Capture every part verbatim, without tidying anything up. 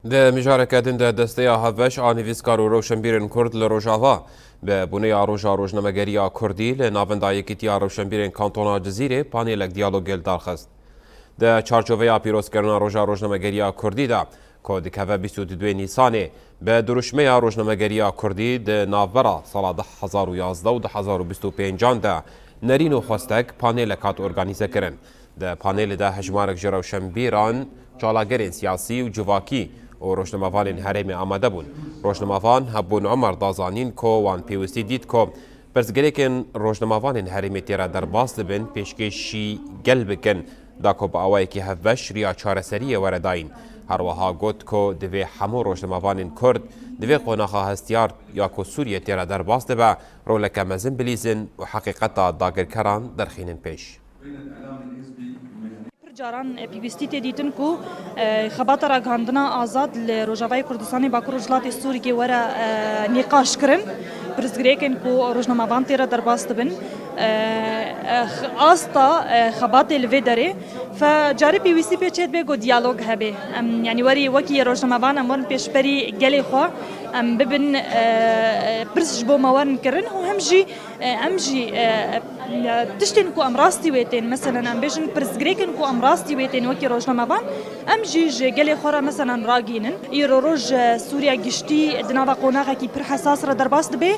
Di mijareke din de Desteya Hevbeş a nivîskar û rewşenbîrên Kurd li Rojava bi bûneya Roja Rojnamegeriya Kurdî li navenda Yekîtiya Rewşenbîrên Kantona Cizîrê panelek diyalogê li dar xist. Di çarçoveya pîrozkirina Roja Rojnamegeriya Kurdî de ku dikeve bîst û duê Nîsanê, bi dirûşmeya rojnamegeriya Kurdî di navbera sala du hezar û yazdeh û du hezar û bîst û pêncan de nerîn û xwestek panelek hat organîzekirin. Di panelê de hejmarek ji rewşenbîran, çalagerên siyasî û civakî û rojnamevanên herêmê amade bûn. Rojnamevan hebûn Omer da zanîn ku wan pêwistî dît ku pirsgirêkên rojnamevanên herêmê tê re derbas dibin, pêşkêşî gel bikin, da ku bi awayekî hevbeş riya çareseriyê were dayîn. Her wiha got ku divê hemû rojnamevanên Kurd di vê qonaxa hestiyar ya ku Sûriye tê re derbas dibe, roleke mezin bilîzin û heqîqeta dagirkeran derxînin pêş. Pir caran pêwîstî tê dîtin ku, e, xebata ragihandina azad li Rojavayê Kurdistanê, Bakur Rojhilatê Sûriyê were, e, nîqaş kirin. Pirsgirêkên ku rojnamevan tê re derbas dibin, e, e, x-, asta, e, xebatê li vê derê. Fe carê pêwîstî pê çêdibe ku diyalog hebe. Em, yanî werî wekî rojnamevan em werin pêşberî gelê xwe, em bibin, e, e, pirs ji bo me werin kirin û hem jî E, em jî, e, e, tiştên ku em rastî wê tên, meselen, em bêjin pirsgirêkên ku em rastî wê tên wekî rojnamevan, em jî ji gelê xwe re, meselen, ragihînin. Îro roj, e, Sûriya giştî di nava qonaxekî pir hesas re derbas dibe.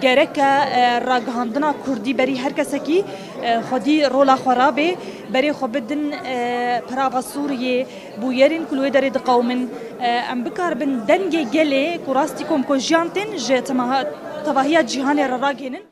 Gereke, e, ragihandina Kurdî berî her kesekî, e, xwedî rola xwe rabe, berê xwe bidin, e, perava Sûriyê, bûyerên ku li wê derê diqewimin, e, em bikaribin dengê gelê ku rastî komkujiyan tên ji temaha-, tevahiya cîhanê re ragihînin.